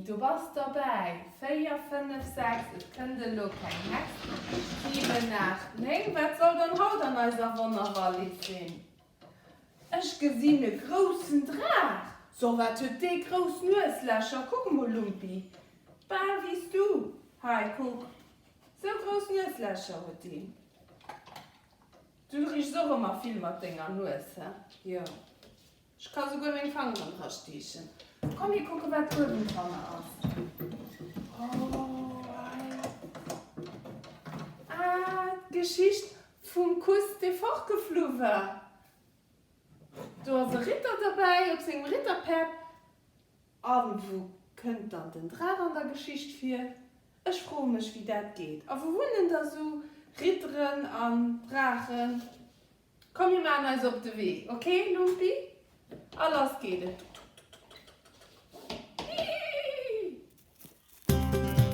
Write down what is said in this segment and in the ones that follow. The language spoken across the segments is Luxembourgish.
Do bass derbäi. 4, 5, 6, et kënnt elo keng Hex. 7, 8, 9, wat soll dann haut an eiser Wonnerwallis sinn? Ech gesinn e groussen Draach. So, wat huet dee grouss Nueslächer? Kuck emol, Lumpi, bal wéi s du. Hei, kuck, sou grouss Nueslächer huet deen. Du richs och ëmmer vill mat denger Nues, he? Jo. Ech ka souguer meng Fangeren dra stiechen. Komm mir kucke wat uewendranner ass. Oh hei. Ah, d'Geschicht vum Kuss dee fortgeflu war. Do ass e Ritter derbäi op sengem Ritterpäerd. A wou kënnt dann den Draach an der Geschicht vir? Ech froe mech wéi dat geet. A wou wunnen da sou Ritteren an Draachen? Komm mir maachen eis op de Wee, ok Lumpi? A lass geet et! Hihihihi!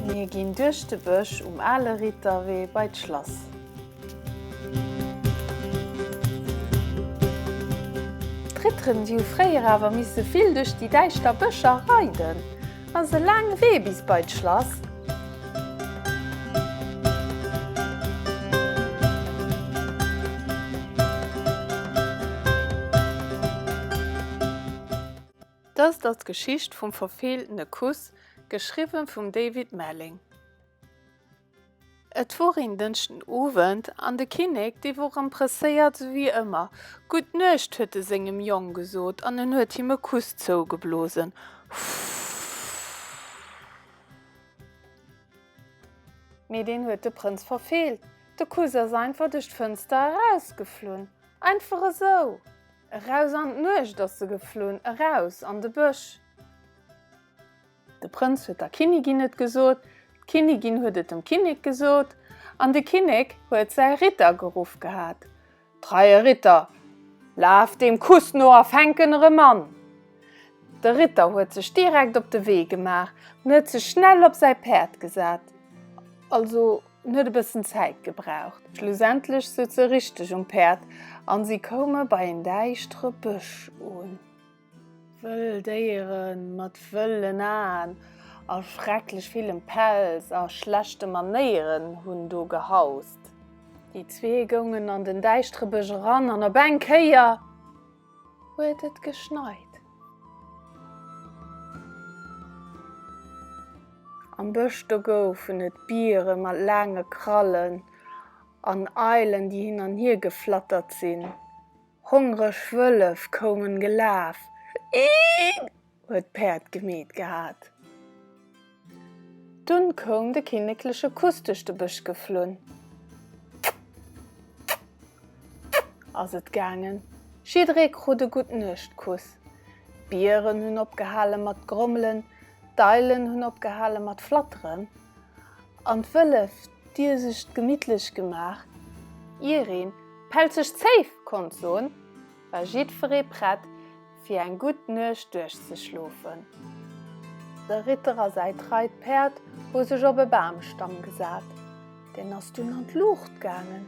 Mir ginn duerch de Bësch um ale Ritterwee bei d'Schlass. D'Ritteren, déi hu fréier awer misse vill duerch déi däischter Bëscher reiden. Ass e laange Wee bis bei d'Schlass. Dëst ass d'Geschicht vum verfeeltene Kuss, geschriwwen vum David Melling. Et wor een Dënschden Owend an de Kinnek, dee wor erëm presséiert, sou wéi ëmmer. Gutt Nuecht, huet e sengem Jong gesot an en huet him e Kuss zougeblosen. Mee deen huet de Prënz verfeelt. De Kuss ass einfach duerch d'Fënster erausgeflunn. Einfach esou. Eraus an d'Nuecht ass e geflunn, eraus an de Bësch. De Prënz huet der Kinnigin et gesot, d'Kinnigin huet et dem Kinnek gesot, an de Kinnek huet säi Ritter geruff gehat, Treie Ritter, laf deem Kuss no a fänk en erëm an! De Ritter huet sech direkt op de Wee gemaach an huet sech schnell op säi Päerd gesat, also en huet e bëssen Zäit gebraucht. Schlussendlech souz e richteg um Päerd an si koume bei en däischtere Bësch un. Wëll Déiere mat wëllen Aen a schrecklech villem Pelz a schlechte Manéieren hunn do gehaust. Déi zwee goungen an den däischtere Bësch eran an op eng Kéier huet et geschneit. Am Bësch do goufen et Biere mat laange Krallen an Eilen, déi hin an hier geflattert sinn. Hongreg Wëllef koumen gelaf. Iiiik! huet d'Päerd gemeet gehat. Dunn koum de kinnekleche Kuss duerch de Bësch geflunn. Ass et gaangen. Jidderee krut e Gutt-Nuecht-Kuss. D'Bieren hunn opgehale mat grommelen, d'Eilen hunn opgehale mat flatteren an d'Wëllef, déi hu sech et gemittlech gemaach, ier een Pelzeg Zéif konnt soen, war jiddferee prett fir eng gutt Nuecht duerchzeschlofen. De Ritter a säi treit Päerd hu sech op e Bamstamm gesat. Deen ass dunn an d'Luucht gaangen,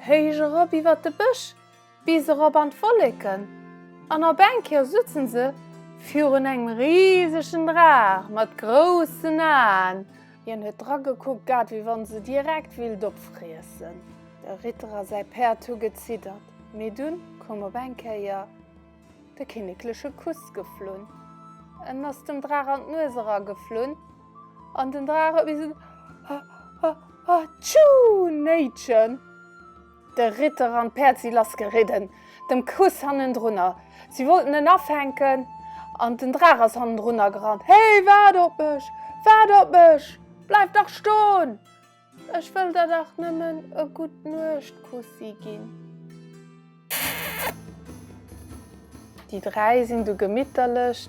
héich erop iwwer de Bësch bis erop an d'Wolleken, an op eng Kéier sutzen se virun engem risegen Draach mat groussen Aen. Hien huet dragekuckt, grad wéi wann se direkt willt opfriessen. De Ritter a säi Päerd hu geziddert, mee dunn koum op eng Kéier de kinnekleche Kuss geflunn. En ass dem Draach an d'Nues erageflunn an den Draach huet missen ha-ha-ha-tschuu néitschen. De Ritter an d'Päerd si lass geridden, dem Kuss hannendrunner. Si wollten en afänken an den Draach ass hannendrunner gerannt. Hey, waart op mech! Waart op mech! Bleif dach stoen! Ech wëll der dach nëmmen e Gutt-Nuecht-Kussi ginn. Déi 3 sinn du gemitterlech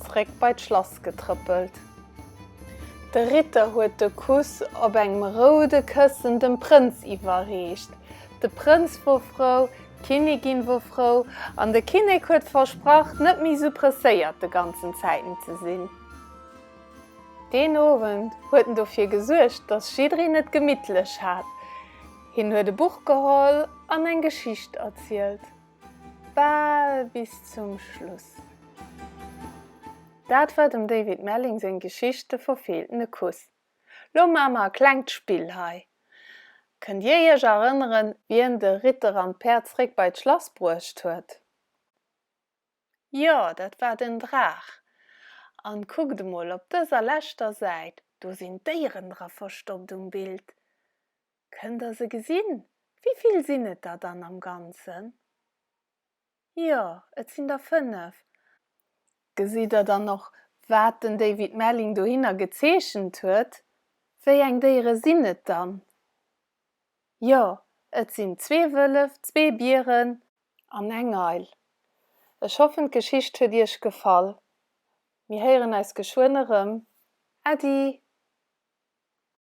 zréck bei d'Schlass getrëppelt. De Ritter huet de Kuss op engem roude Këssen dem Prënz iwwerreecht. De Prënz wor frou, d'Kinnigin wor frou an de Kinnek huet versprach, net méi sou presséiert de ganzen Zäiten ze sinn. Deen Owend huet en dofir gesuergt, dass jiddereen et gemittlech hat. Hien huet e Buch geholl an eng Geschicht erzielt, bal bis zum Schluss. Dat war dem David Melling seng Geschicht De verfeeltene Kuss. Lo maache mer e klengt Spill hei. Kënnt Dir Iech erënneren, wien de Ritter an d'Päerd zréck bei d'Schlass bruecht huet? Jo, dat war den Draach. An kuckt emol, op dëser leschter Säit, do sinn Déieren dra verstoppt um Bild. Kënnt der se gesinn? Wéi vill sinn et der dann am Ganzen? Jo, et sinn der 5. Gesitt der dann och, wat den David Melling dohinner gezeechent huet? Wéi eng Déiere sinn et dann? Jo, et sinn zwee Wëllef, zwee Bieren an eng Eil. Ech hoffen, d'Geschicht huet Iech gefall. Mir héieren eis geschwënn erëm. Äddi!